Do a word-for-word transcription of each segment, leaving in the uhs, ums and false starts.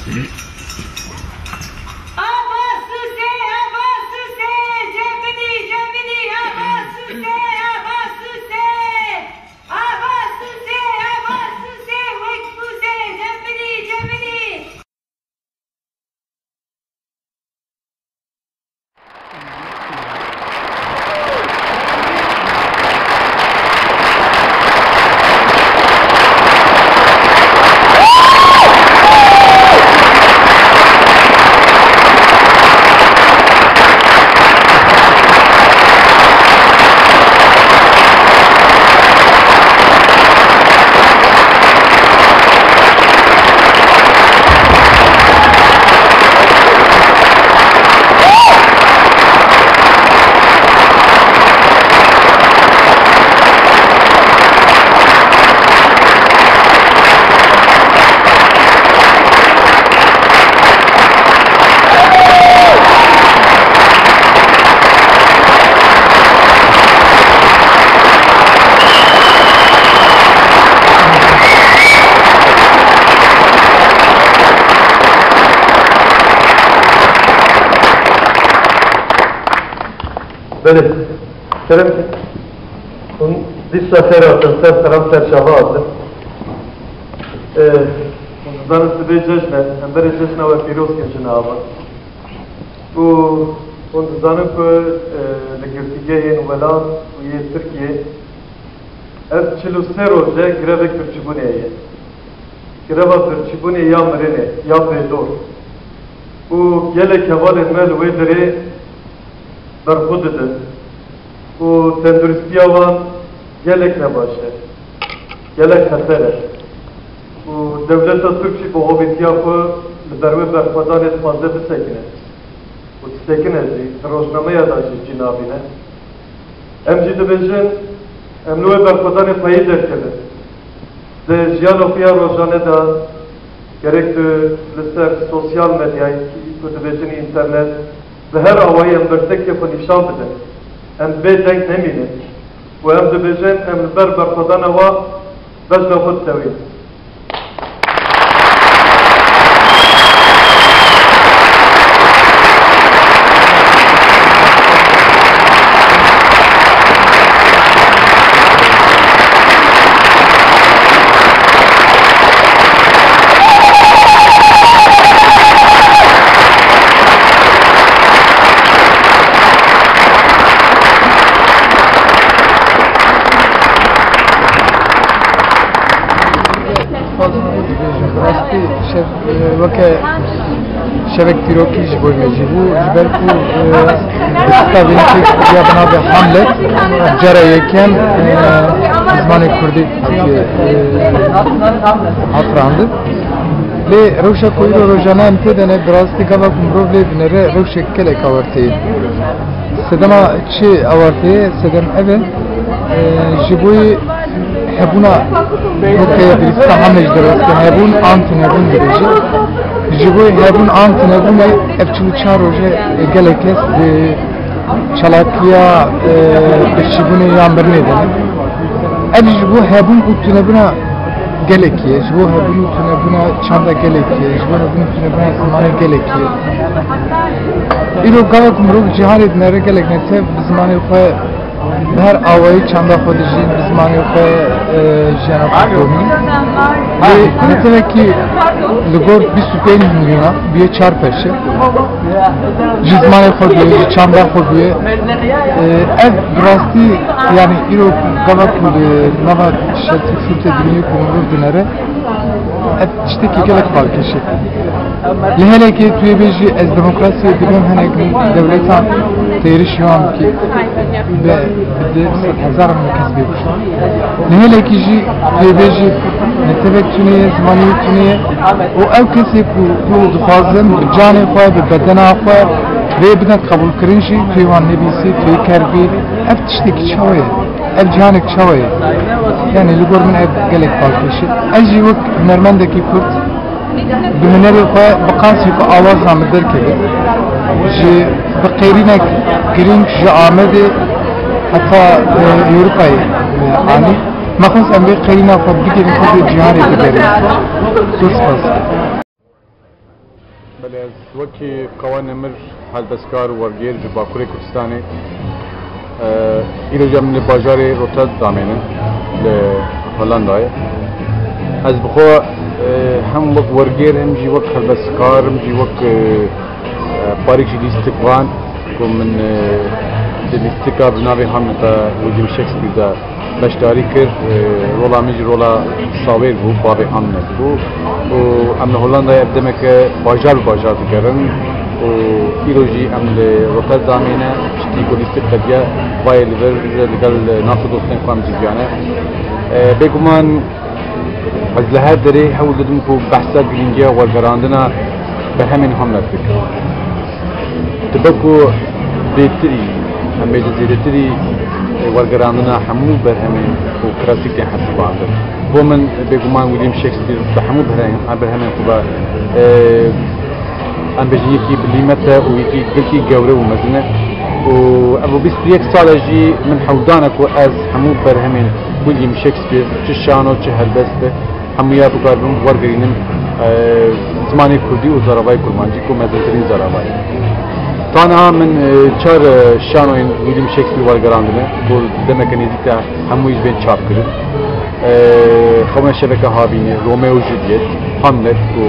Ava Suse, Ava Suse, cem bidî, cem bidî, Ava Suse, Ava Suse. Ava Suse, Ava Suse, wek Suse, cem bidî, cem bidî. Belê. Kerem. Hûn dîsa xêr hatin, ser selam, ser çava hatin. Ee, hûn dizanin sibê cejn e, em berê cejna we pîroz kin jina ava. Û hûn dizanin ku, e, li girtîgehên welat û yê Tirkiyê ev çil û sê roj e grevek birçîbûnê heye. Greva birçîbûnê ya mirinê, ya bêdor. Û gelek hevalên me li wê derê berxwe didin û tenduristiya wan gelek nebaş e, gelek xeter e. Û dewleta Tirk jî bi hovîtiya xwe li ber wê berxwedanê dixwaze bisekine. Û disekine jî, di rojnameya de jî cî nabîne. Em jî dibêjin, em li wê berxwedanê xweyî derkevin. Di jiyana xwe ya rojane de gerek tu li ser sosyal medyayê, ku dibêjin înternet, bi her awayî em bertekê xwe nîşan bidin. Em bê deng nemînin û em dibêjin, em li ber berxwedana wa bejna xwe ditewînin. Rastî şev, e, weke şevek dîrokî ji bo me jî bû, ji ber ku, e, bi sîta vê yekê ya bi navê Hamlet, cara yekem, e, bi zimanê kurdî, e, hat randin. Lê rewşa ku îro rojane em tê de ne, bi rastî gava ku mirov lê dinere rewşek gelek awarte ye. Sedema çi awarte ye? Sedem ev e, e, ji bo hebûna weke birîsta Hamlet ji derwazê hebûn an tunebûn dibêje. Ji bo hebûn an tunebûnê ev çil û çar roje gelek kes di çalakiya, e, birçîbûnê ya mirinê de ne. Ev ji bo hebûn û tunebûna gelekî ye, ji bo hebûn û tunebûna çanda gelekî ye, ji bo hebûn û tunebûna zimanê gelekî ye. Îro gava ku mirov cîhanê dinere gelek netev bi zimanê xwe bi her awayî çanda xwe dijîn, bi zimanê xwe, e, jiyana xwe didomîn. Lê netewekî li gor bîst û pênc milyona bûye çar perçe. Ji zimanê xwe bûye, ji çanda xwe bûye. E, ev bi rastî, yanî îro gava ku li nava şert û şûrtê dinê ku mirov dinere, ev tiştekî gelek balkêş e. Li helekê tu yê bêjî ez demokrasiyê dibêm, hinek dewletan têrişî wan bikî, bi, bi di sed hezaran kes bê kuştin. Li helekî jî tu yê bêjî netewek tune ye, zimanê wî tune ye û ew kesê ku, ku dixwazin bi canê xwe, bi bedena xwe rê bidin qebûlkirin jî tu yê wan nebîsî, tu yê ker bî. Ev tiştekî çawa ye? Ev cîhanek çawa ye? Yanî li gor min ev gelek balkêş e. Ez jî wek hunermendekî kurd bi hunerê xwe bi qasî ku awaza min derkeve, ji bi qêrînek girîng ji Amedê heta, e, Ewropayê, e, anî. Me xwest em vê qêrîna xwe bigirin xwe vê cîhanê bigerin. Zor spas. Ez wekî Qewa Nemir helbestkar û wergêr ji Bakurê Kurdistanê, e, îro jî em li bajarê Rotterdamê ne, li Hollandayê. Ez bi xwe, e, hem wek wergêr, hem jî wek helbestkar, hem jî wek, e, e, parêk ji lîstikvan ku min, e, di lîstika bi navê Hamleta William Shakespeare de beşdarî kir. E, rola min jî rola Sawêr bû, bavê Hamlet bû. Û em li Hollandayê ev demeke bajar bi bajar digerin. Û îro jî em li Rotterdamê ne, piştî ku lîstik qediya, vayê li vir li gel nas û dostên xwe em civiyane. E, bêguman ez li her derê hewl didim ku behsa girîngiya wergerandina berhemên Hamlet bikim. Dibe ku zêdetirî, em bêjin zêdetirî, e, wergerandina hemû berhemên û klasîk tên hesibandin. Bo min bêguman William Shakespeare bi hemû berhem-, berhemên xwe ve, e, em bêjin yekî bi lîmet e û yekî gelkî gewre û mezin e. Û ev bîst û yek sal e jî min hewldan e ku ez hemû berhemên William Shakespeare, çi şano, çi helbest be, hemûya bikaribim wergerînim, e, zimanê kurdî û zaravayê kurmancî ku mezintirîn zarava ye. Ta niha min, e, çar, e, şanoyên William Shakespeare wergerandine ku demeke nêzîk de hemû jî bên çap kirin. E, Xewna Şeveke Havînê, Romeo û Juliet, Hamlet ku,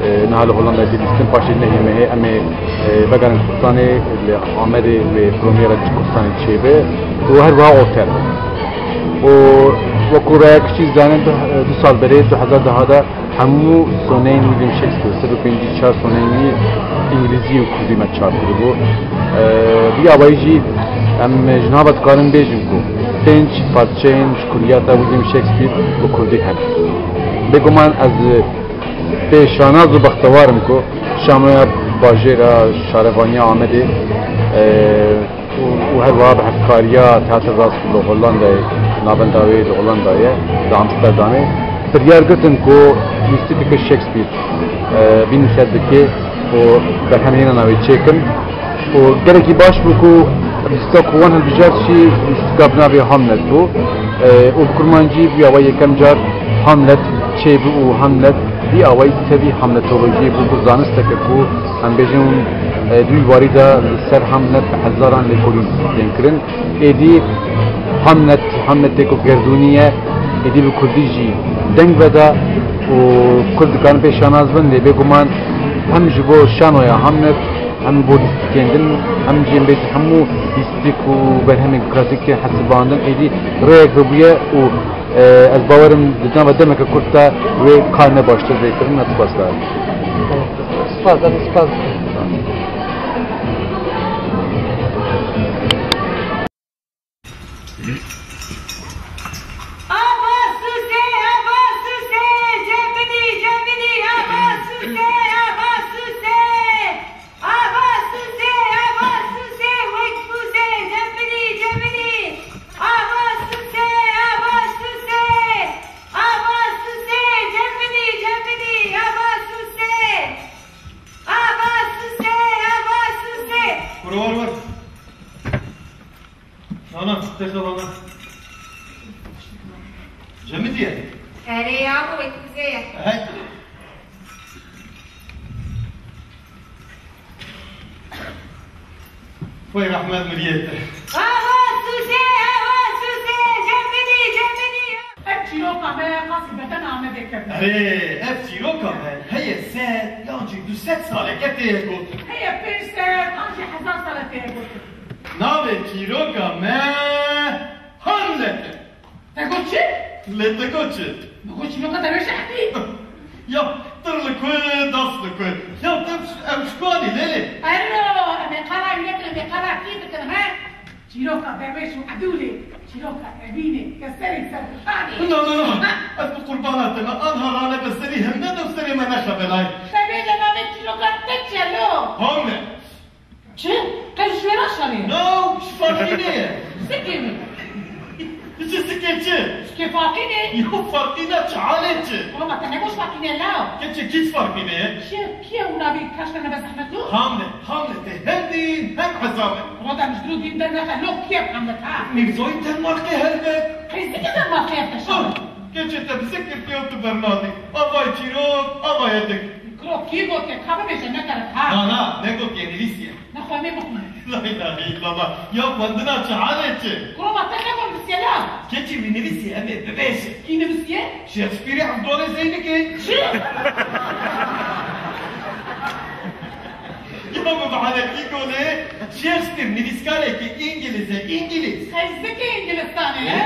e, niha li Hollandayê tê lîstin, paşê nehê mehê em ê, e, vegerin Kurdistanê, li Amedê wê premyera Kurdistanê çêbe û her wiha Otel. Û wekû raya kişî zanin, du, du sal berê, du hezar deh de hemû soneyên William Shakespeare, sed û pêncî û çar soneyên wî îngilîzî û kurdî me çap kiribû. Eee, vî awayî jî em ji nava dikarin bêjin ku pênc parçeyên ji kulliyata William Shakespeare bi kurdî hene. Bêguman ez pê şanaz û bextewar im ku şanoya bajêra şarevaniya Amedê, eee, û, û her wiha bi hevkariya Theater Rast li Hollandayê, navenda wê li Hollandayê, li Amsterdamê, biryar girtin ku lîstikeke Shakespeare, e, bînîse dikê û berhemên hêna navê çêkin. Û gelekî baş bû ku lîstika ku wan hilbijart jî lîstika bi navê Hamlet bû. E, û bi kurmancî vî awayî yekem car Hamlet çêbû û Hamlet vî awayî tevî hamletolojiyê bû ku zanisteke ku em bêjin, e, di wî warî de li ser Hamlet bi hezaran lêkolîn tên kirin. Êdî Hamlet, Hamletê ku gerdûnî ye, êdî bi kurdî jî deng veda û kurd dikarin pê şanaz bin, lê bêguman hem ji bo şanoya Hamlet, hem bo lîstikên din, hem jî em bêjin hemû lîstik û berhemên klasîk tên hesibandin, êdî rêyek vebûye û, e, ez bawer im di nava demeke kurt de wê kar ne baştir vê kirin, ne spas dayim. Spas, em spas dikin. Ava Sûsê, ava Sûsê, cem bidî, cem bidî, ava Sûsê, ava Sûsê. Ava Sûsê, ava Sûsê, wek Sûsê, cem bidî, cem bidî. Ava Sûsê, ava Sûsê. Ava Sûsê, cem bidî, cem bidî, ava Sûsê. Ava Sûsê, ava Sûsê. Kuro war war. Ana, tê xebana. Cemidiye. Erê ya, bu wek Kuzeye. Hey. Vay rahmet miriyete. Ava Sûsê, ava Sûsê, cem bidî, cem bidî. Ev çîroka me qasî beden Amedê kevn. Erê, ev çîroka me heye sed yan jî du sed saleke tê gotin. Heye pênc sed an jî hezar sale tê gotin. Navê çîroka me Hamlet e. Te got çi? Lê te got çi? Min got çîroka derwêş Ehdî. Ya, tir li ku, das li ku. Ya, te ew şikwanî lê lê. Ero, em ê qala wî nekin, em ê qala kî bikin, he? Çîroka Derwêş û Edûlê, çîroka Evînê, ke serê ser bi xanê. Na, na, na. Ha? Ez bi qurbana te me, anha rane be serî hemne de serê me nexebelay. Te bêje navê çîroka te çi ye lo? Hamle. Çi? Qey ji wê re şerê? No, ji farqî neye. Sikê min. Çi sikê çi? Sikê farqî ne? Yo farqî ne, çi halê çi? Ola ma te negot farqî ne la. Keçe kî farqî ne? Çi? Kî ye û navê kaşka nebe zehmet lo? Hamle, Hamle te hem dîn hem hesab e. Ola da ji dûr dîn dernexe lo kî ye Hamle ha? Mîrzoyî Denmarkê helbet. Qey zikê Denmarkê ye te şerê. Keçe te bi zikir pê û tu bernadî. Avay çîrok, avay edik. Kuro, kî gotiye? Ka bibêje, ne gerek ha. Na, na, negotiye, nivîsiye. Nexwe em ê bixwînin. La ilahe illallah. Ya xwendina çi halê çi? Kuro, ma te xeber nivîsiye la. Keçî wî nivîsiye, em ê bibêjin. Kî nivîsiye? Shakespeare'ê Evdorê Zeynikê. Çi? Ya bi mehelekî golê Shakespeare nivîskarekî Îngiliz e, Îngiliz. Xezikê Îngilistanê, he?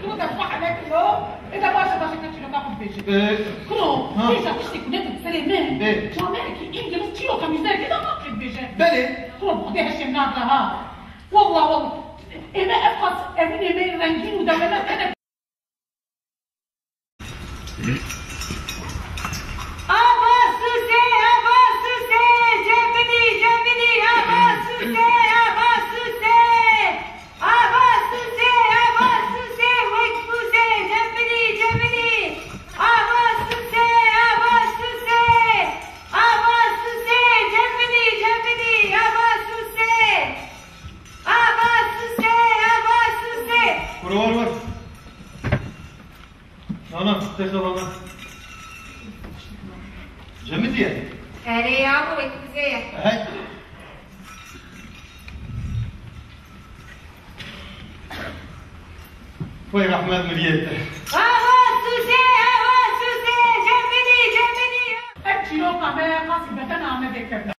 Kuro, te xwe hele kilo. Ê de baş e, baş e, ka çîroka xwe dibêje. Ee, Kuro, ha. Bêja tiştê ku nekin serê min. Ê. Camêrekî Îngiliz çîroka mîzeyekê de naqê dibêje. Belê. Kuro, bi Xwedê heşê min nadira ha. Wallah, wallah. Ê me ev qas evînê me rengîn û dewlemend hene. Ava Sûsê, Ava Sûsê, cem bidî, cem bidî, Ava Sûsê, Ava Sûsê. Ava Sûsê, Ava Sûsê, wek Sûsê, cem bidî, cem bidî. Ava Sûsê, Ava Sûsê. Ava Sûsê, cem bidî, cem bidî, Ava Sûsê. Ava Sûsê, Ava Sûsê. Kuro, wer, wer. Ana, te xebana. Cemidî ye. Erê ya, bu wek Sûsê ye. Hey. Vay rahmet miriyete. Ava Sûsê, Ava Sûsê, cem bidî, cem bidî. Ev çîroka me qasî beten Amedê kevne.